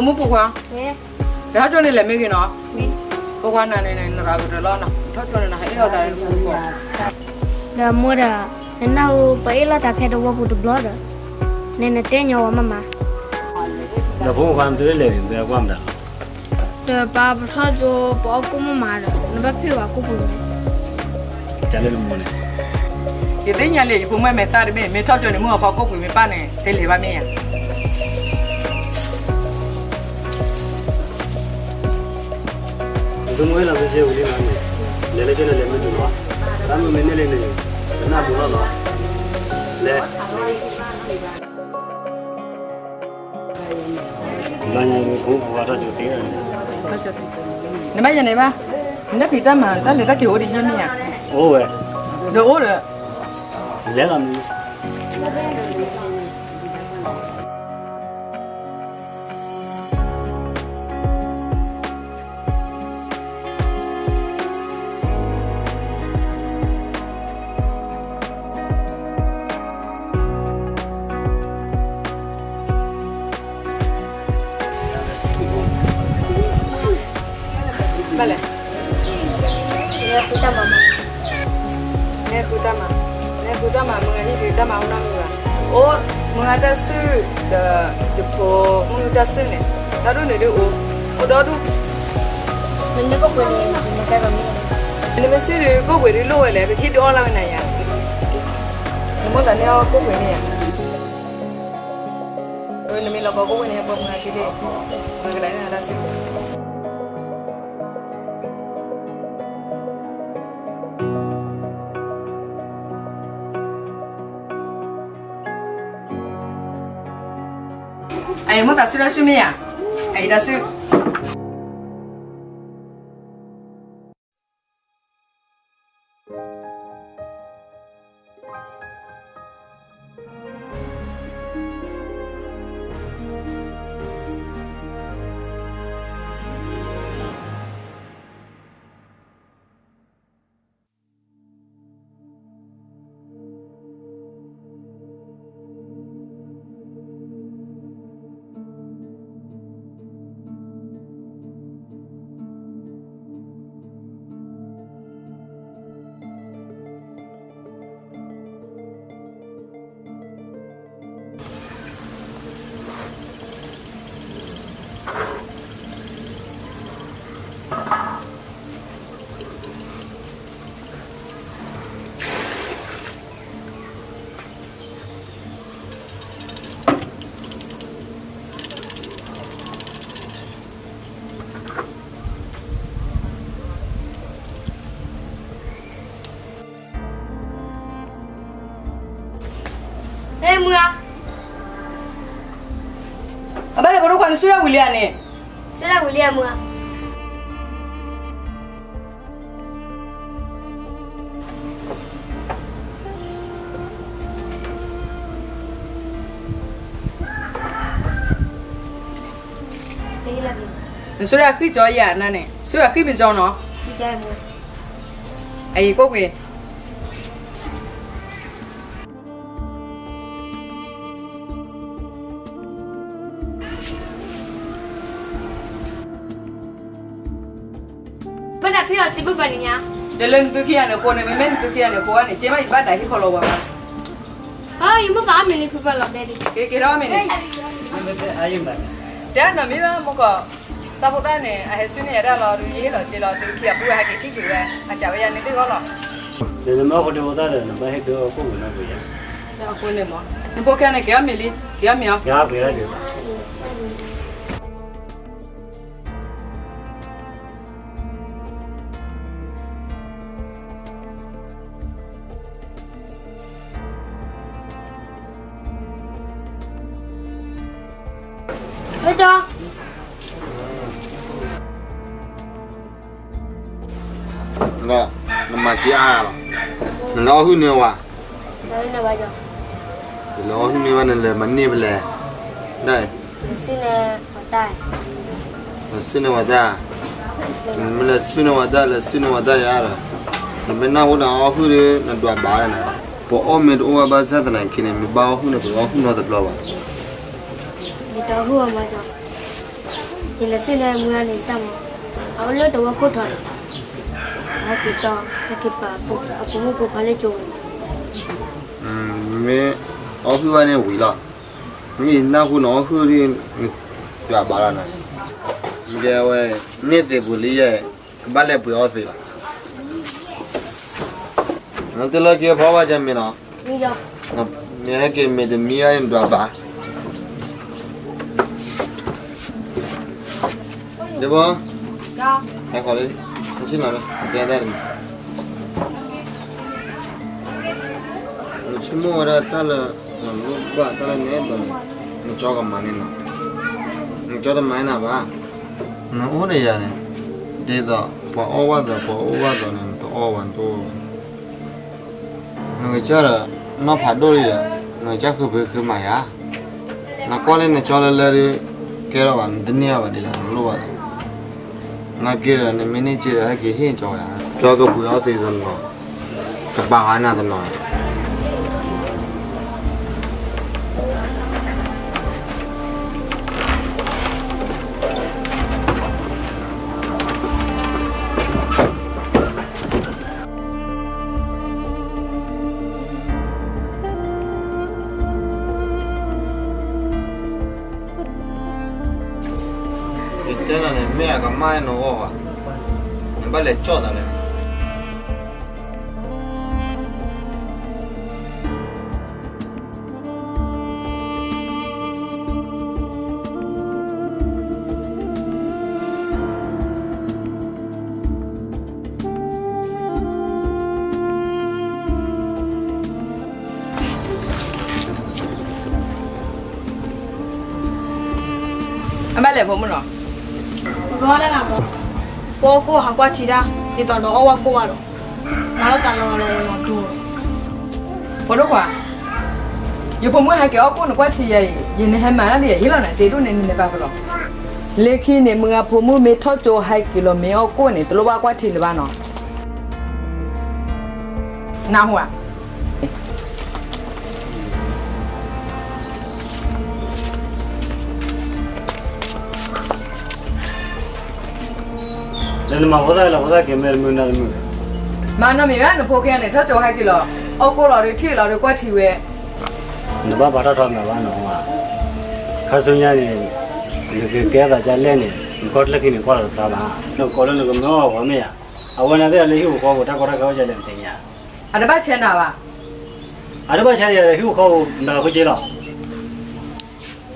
မုၢ်ဖိခွါ, ယဟဲကၠီန့ၣ်လဲၤမ့ၢ်ဂ့ၤနီၤ, ဖိခွါနၤန့ၣ် နရၤကတၢၢ်လီၤနီၤ, ထီၣ်ကၠီန့ၣ် နဟဲအ့ၣ်လိာ်သးလၢဖိခွါ, ဒီးမိၢ်ဒီး, နနၢ်ဟူ ပအ့ၣ်လိာ်သးခဲတဝီပူၤတဘျီဒီး, နဲနတဲညီဝဲမးမး, ဒီးဖိခွါနသုလဲၤန့ၣ် နသုကွၢ်မတၤလီၤ, ဒီးပၢ်ပထီၣ်ကၠိ ပအီၣ်ကိၣ်မးမးဒီး နဘၣ်ဖ့ၣ်ဝဲကိၣ်ပှ့ၤန့ၣ်, တၢ်လၢနမိၢ်န့ၣ်, ယသ့ၣ်ညါလံ ယဖိမုၣ်မဲာ်သၣ်တမ့ၢ် မ့ၢ်ထီၣ်ကၠိန့ၣ် မုၢ်အဖီကိၣ်ပှ့ၤမ့ၢ်ပၢ်န့ၣ် တလဲၤဘၣ်မ့ၢ်ဧါ သုမ့ၢ်လီၤသုစ့ဝံၤလံနီၤန့ၣ်, လဲၤလၢကၠိန့ၣ်လဲၤမ့ၢ်တုၤလီၤ, တၢ်မုၢ်မ့ၢ်န့ၢ်လံန့ၣ်, ကနၣ်ပူၤလီၤနီၤ, လဲၤ, ဘၣ်ညါဖိခွါထီၣ်ကၠိသ့, နဘၣ်ယၤန့ၣ်ဘၣ်, နတၢ်ဖံးတၢ်မၤ တၢ်လဲၤတၢ်က့ၤအိၣ်ဒံးယဲၢ်မ့ၢ်ဧါ, အိၣ်ဝဲ, ဒီးအိၣ်ဒီး, လဲၤလီၤမ့ၢ် ဘၣ်လဲၣ်, နဃုတၢ်မၤ, နဃုတၢ်မၤ, နဃုတၢ်မၤ မုၢ်ဂၤဟံၣ်ဒုးတၢ်မၤအိၣ်နီတမံၤဘၣ်, အိၣ်, မုၢ်ဂၤတၢ်စုၣ်, ဒီးယဖိမုၣ်တၢ်စုၣ်န့ၣ်, တၢ်ဒိၣ်န့ၣ်ဒုးအိၣ်, အိၣ်ဒီဒူၣ်, နမ့ၢ်စုၣ်ဒုးကိၣ်ပှ့ၤဒုးလိၣ်ဝဲလဲၣ် ပဟံၣ်ဒုးအီၣ်လၢဝဲနၤယၤ, နမိၢ်သးန့ၢ်အီၣ်ကိၣ်ပှ့ၤန့ၣ်ယၤ နမ့ၢ်လီၤကီကိၣ်ဝဲန့ၣ် ဟဲပှၤမုၢ်ဂၤခံဒ့ၣ်, မၤကဒၤန့ၢ်နၤတၢ်စုၣ်, အအံၤမိၢ်သးစုၣ်တၢ်စုၣ်မ့ၢ်ဧါ, အအံၤတၢ်စုၣ် ဟဲမုၢ်ဧါ, အဘၣ်လဲၣ် ဖိဒိၣ်ခွါ နစုၣ်တၢ်ဝံၤလံဧါန့ၣ်, စုၣ်တၢ်ဝံၤလံဧါမုၢ်ဧါ. နစုၣ်တၢ်ဃံၣ်ကၠီယၤနၤန့ၣ်, စုၣ်တၢ်ဃံၣ်မ့ၢ်ကၠီနီၤ, အအံၤကိၣ်ပှ့ၤ ဘၣ်တၢ်ဖံးအီၤစံးဘၣ်ပှၤန့ၣ်ညါ, ဒီးလၢနသုခံဂၤန့ၣ်အဃိန့ၣ် မ့မ့ၢ်နသုခံဂၤန့ၣ်အဃိန့ၣ် ကဲမးယဘၣ်တၢ်ဟ့ၣ်ခီလီၤပှၤဘၣ်. ယမိၢ်သးအီၣ်မ့ၤလံဖုဖၢလီၤဒဲးဒံး, က့ၤက့ၤထီၣ်အီၣ်မ့ၤန့ၣ်, တဲနီၢ်မ့ၢ်ဘၣ်မ့ၢ်ကီး, တၢ်ဖိသၣ်န့ၣ် အဟဲစုန့ၢ်ယၤတၢ်လီၤ ဒုးယဟ့ၣ်လီၤစ့လီၤ သုခံဂၤပုၢ်ဝဲဟဲက့ၤထံၣ်က့ၤဝဲ အစးဝဲယၤန့ၣ်သ့ၣ်ဂီၢ်လီၤ. နမ့ၢ်အိၣ်ဃိတၢ်ဖိသၣ်ဒီး နဘၣ်ဟ့ၣ်ဒုးအီၣ်ကိၣ်ဝံၤနီၢ်ပှ့ၤယၤ, အဃိန့ၣ်မ့ၢ် နဖိခံဂၤန့ၣ် က့ၤအီၣ်မ့ၤလံ, က့ၤအီၣ်မ့ၤအီၤ က့ၤအီၣ်ပှ့ၤလၢဒုး နမၤစ့အါလီၤ, နလဲၤအီၣ်ဟုၣ်န့ၢ်ဝဲ, နလဲၤအီၣ်ဟုၣ်န့ၢ်ဝဲ နလဲၤမၤန့ၢ်ဖဲလဲၣ်, ဒ် လဲၤစုန့ၢ်ဝဲတၢ်, မ့ၢ်လဲၤစုန့ၢ်ဝဲတၢ် လဲၤစုန့ၢ်ဝဲတၢ်ယါဒီး, နမ့ၢ်နၢ်ဟူနအီၣ်ဟုၣ်ဒီး နဒွးဘၣ်နၤ, ပအီၣ်မ့ၤတအိၣ်ဝဲဘၣ်ဆၣ်သနာ်က့န့ၣ် မ့ၢ်ဘၣ်အီၣ်ဟုၣ်န့ၣ် ပအီၣ်ဟုၣ်နီတဘျီဘၣ်. ယတအီၣ်ဟုၣ်အီၤမးကၠီ, ယလဲၤစ့ၣ်လၢမုၢ်ဂၤန့ၣ်တၢ်မၤ, အအိၣ်လၢတဝီခိၣ်ထီန့ၣ်, ဟဲက့ၤတီ, ဟဲက့ၤပာ်အဖိမုၣ်ဖိခွါလၢကၠိန့ၣ်, မ့ၢ်အီၣ်ဟုၣ်ဘၣ်န့ၣ်ဝံၤလီၤ, မ့ၢ်နၢ်ဟူနအီၣ်ဟုၣ်ဒ်, နယွၤဘၣ်လီၤနၤ, မ့ၢ်ဝဲ, န့ၢ်သ့ပူၤလံယဲ, ကဘၣ်လဲၤပှ့ၤအီသံးလီၤ, နတလၢက့ၤဖီဘၣ်ကမ့ၢ်နီၤ, မ့ၢ်ဟဲက့ၤမ့ၢ်တမံၤအံၤနဒွးဘၣ် ဒဘီ, ဟဲဃီလံ, နဆ့ၣ်နီၤမ့ၢ်, ကဲတၢ်တမံၤ, နဆိကမိၣ်ဝဲဒၣ်တၢ်လၢ, နလိၣ်ဘၣ်တၢ်လၢနအဲၣ်ဒိးန့ၣ်, နကၠီကမၤန့ၢ်နၤ, နကၠီတမၤန့ၢ်နၤဘၣ်, နအိၣ်ဒီးယၤန့ၣ်, ဒ်သိးပှၤအီၣ်ဘၣ်သး ပှၤအီၣ်ဘၣ်သးန့ၣ် နတအီၣ်ဘၣ်နတအိၣ်ဘၣ် နကစၢ်ဒီး, နီၢ်ဖးဒိၣ်လံဒီး, နကစၢ်ဃုဖံးဃုမၤယၤ, နကွၢ်လၢနကၠီလၢလၢဒ်, ကဲထီၣ်ဘၣ် နတန့ၢ်အီၤဘၣ်ဒ်သိးနလိၣ်ဘၣ်သး, နက့ၤဒီးနမ့ၢ်န့ၢ်က့ၤဒီးဟဲက့ၤဟ့ၣ်ကၠီယၤ, ကၠီကပှ့ၤအီသံးတနီၤ, ကပာ်ဃာ်နၤတနီၤ ယတဲနၤန့ၣ် မ့ၢ်အကမၣ်န့ၣ်နအီၣ်ဘၣ်, နဘၣ်လဲၤကၠီၣ်သးလဲၣ်. အဘၣ်လဲၣ်ဖိမုၣ်နီၤ, ပှၤကိၢ်ဟးကွၢ်ထံတၢ်, ဒ်သိးဒီးအီၣ်ဝဲကိၢ်ဘၣ်ဒီး, မၤလီၤတၢ်လီၤလီၤလီၤဒိၣ်, ဖိဒိၣ်ခွါ, ယဖိမုၣ်ဟဲက့ၤအီၣ်ကိၢ်န့ၣ်ကွၢ်ထံယၤအံၤ, ယန့ၣ်ဟဲမၤတၢ်လံယၤအံၤလီၤနၤ, စ့ဒိၣ်န့ၣ်နန့ၣ်ပာ်ဖျါလီၤ. လၢခံန့ၣ် မုၢ်ဂၤဖိမုၣ်မ့ၢ်ထီၣ်ကၠိဟဲက့ၤလီၤမ့ၢ်အီၣ်ကိၢ်န့ၣ် တလိၣ်ဘၣ်ကွၢ်ထံလၢၤဘၣ်နီၤ. နၢ်ဟူဧါ. လၢနမၤဖိသၣ်လီၤဖိသၣ်က့ၤမ့ၢ်တမုာ်နၤတမုာ်, မၤနီတမံၤဘၣ်, နဖိခံဂၤန့ၣ် ထီၣ်ကၠိဟဲက့ၤလီၤ, အီၣ်ကိၢ်လီၤဒီးထံၣ်လီၤဒီးကွၢ်ထံဝဲ, နဘၣ်ပာ်ထီၣ်ထီမးဘၣ်နီၤ, ခါဆူညါန့ၣ်, နကကဲသးဒ်လဲၣ်န့ၣ် နကီၢ်ချၢခံန့ၣ်ကွၢ်လီၤတဖျါဘၣ်, နကိးလၢနကမၢအီၤဂီၤမ့ၢ်ဧါ, အဝဲန့ၣ်သ့ၣ်လၢဟံၣ်ပူၤဃီပူၤတၢ်ကီတၢ်ခဲအိၣ်ကလဲၣ်နသ့ၣ်ညါ, အတဘၣ်ဆဲးနၤဘၣ်, အတဘၣ်ဆဲးယၤဒီးဟံၣ်ပူၤဃီပူၤနဃုစ့လီၤ.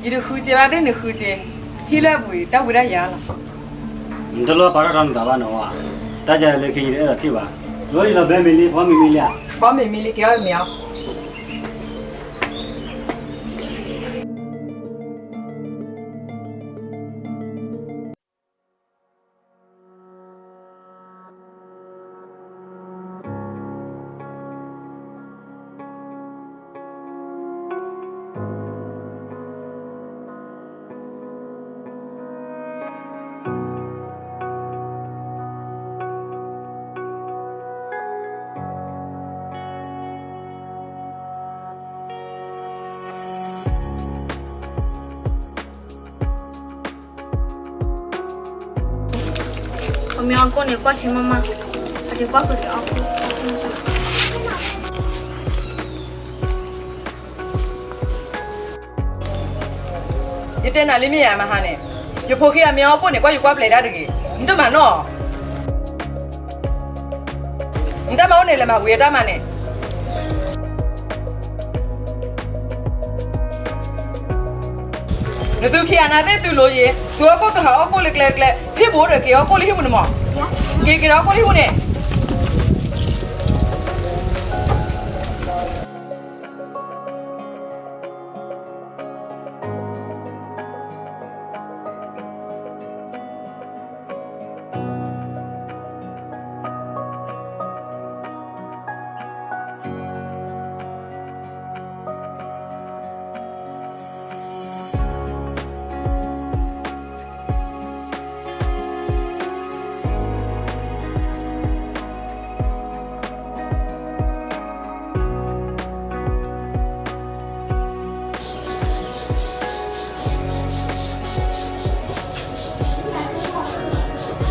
ယတဃုစ့ဘၣ်သ့ၣ်နဃုစ့, ဟံၣ်လၢအပူၤအံၤတၢ်ဝံတၢ်ယၤလီၤ. နတလီၤပာ်ထီၣ်ထီနသးဘၣ်နီၤ, တၢ်ယၤလၢခံယတအဲၣ်ဒိးထံၣ်ဘၣ်, လီၤယလီၤဘဲမ့ၤလံ ဖီမ့ၤမ့ၤလံဧါ, ဖီမ့ၤမ့ၤလံက့ၤအီၣ်မ့ၤအီၤ. အမ့ၢ်အီၣ်ကိၢ်န့ၣ် ကွၢ်ထံမးမး, အဒ့ကွၢ်ဃုာ်က့ၤအီၣ်ကိၢ်. ယတဲနၤလံမ့ၢ်ဧါ မဟါန့ၣ်, ယဖိခံဂၤမ့ၢ်အီၣ်ကိၢ်န့ၣ် ကွၢ်ယကွၢ်ပျဲၤတၢ်တဂ့ၤ, နတမၤနီၣ်. နတၢ်မၤအိၣ်န့ၣ် လဲၤမၤဝံၤအတၢ်မၤန့ၣ်. နသုခံဂၤနၤသ့ၣ်သုလိၤယံၤ, သုအီၣ်ကိၢ်သုဟးအီၣ်ကိၢ်လၢကျဲကျဲ, ဟံၣ်ပူၤအိၣ်ဒီးက့ၤအီၣ်ကိၢ်လၢဟံၣ်ပူၤန့ၣ်မး, က့ၤက့ၤဒီးအီၣ်ကိၢ်လၢဟံၣ်ပူၤန့ၣ်.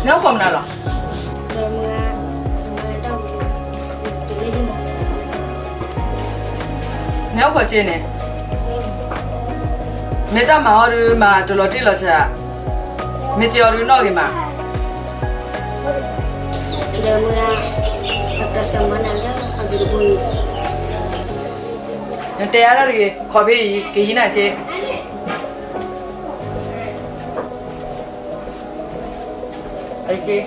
နအိၣ်ခိးမနုၤလီၤ. နအိၣ်ခိးက့န့ၣ်, မ့ၢ်တၢ်မၤအီၤဒုး မၤတလီၤတံၢ်လီၤဆဲး, မ့ၢ်စ့အီၤဒုးနီၣ်ဂ့ၤမး. နတဲအါဒၣ်တဂ့ၤ, ခီဖဲအံၤ ကဟံးနၤက့. အက့